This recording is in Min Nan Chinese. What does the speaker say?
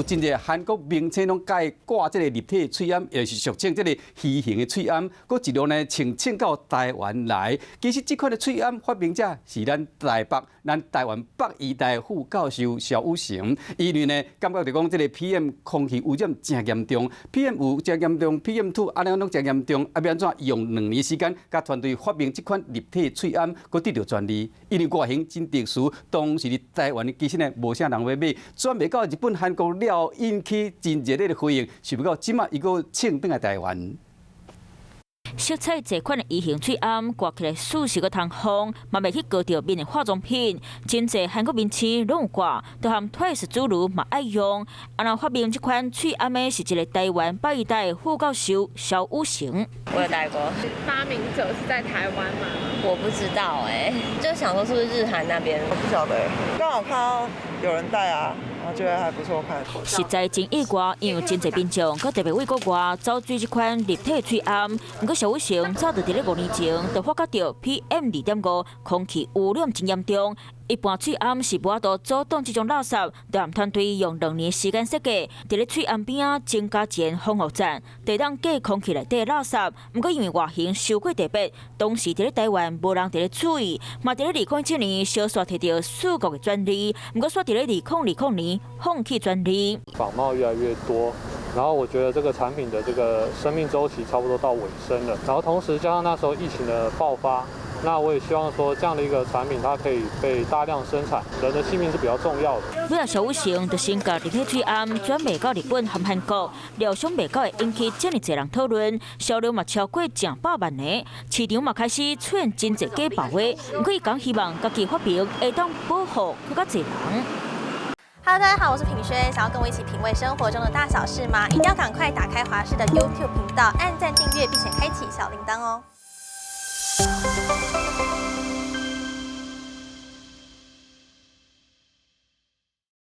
真濟韓國明星攏共伊掛這个立體喙罨，也就是俗稱這个魚形的喙罨，閣一路呢穿穿到台灣來。其實這款的喙罨發明者是咱台北、咱台灣北醫大副教授蕭宇成。因為呢，感覺就講這个 PM 空氣污染誠嚴重，PM 5誠嚴重，PM 2按呢攏誠嚴重，啊欲按怎用2年時間，佮團隊發明這款立體喙罨，閣得著專利。因為外形真特殊，當時佇台灣其實呢無啥人欲買，轉賣到日本、韓國了，引起真熱烈的回應。想欲到這馬伊閣穿轉來台灣。色彩這款的魚形喙罨，掛起來舒適閣通風，嘛袂去割著面的化妝品。真濟韓國明星攏有掛，就含 TWICE 主廚嘛愛用。啊，若發明這款喙罨的是一个台灣北醫大副教授蕭宇成。我有戴過。發明者是在台灣嗎？我不知道哎，就想說是不是日韓那邊？我不曉得，剛好看到有人戴啊。我覺得還不錯看。實在真意外，因為真濟民眾閣特別為國外走追這款立體喙罨。毋過蕭宇成早就佇咧5年前就發覺著 PM 2.5空氣污染真嚴重，一般喙罨是無法度阻擋這種垃圾。就團隊用2年時間設計，佇咧喙罨邊仔增加一個防護罩，抵擋過空氣內底垃圾。毋過因為外形傷過特別，當時佇咧台灣無人佇咧注意，嘛佇咧2017年小煞提著四國的專利。毋過煞佇咧2020年放棄專利。仿冒越來越多，然後我覺得這個產品的這個生命週期差不多到尾聲了，然後同時加上那時候疫情的爆發，那我也希望說這樣的一個產品它可以被大量生產，人的性命是比較重要的。尾仔蕭宇成就先共立體喙罨轉賣到日本和韓國，料想袂到會引起遮爾濟人討論，銷量嘛超過成百萬个，市場嘛開始出現真濟假包的。毋過伊講希望家己發明會當保護閣較濟人。 Hello，大家好，我是品軒，想要跟我一起品味生活中的大小事嗎？一定要趕快打開華視的 YouTube 頻道，按讚訂閱，並且開啟小鈴鐺哦。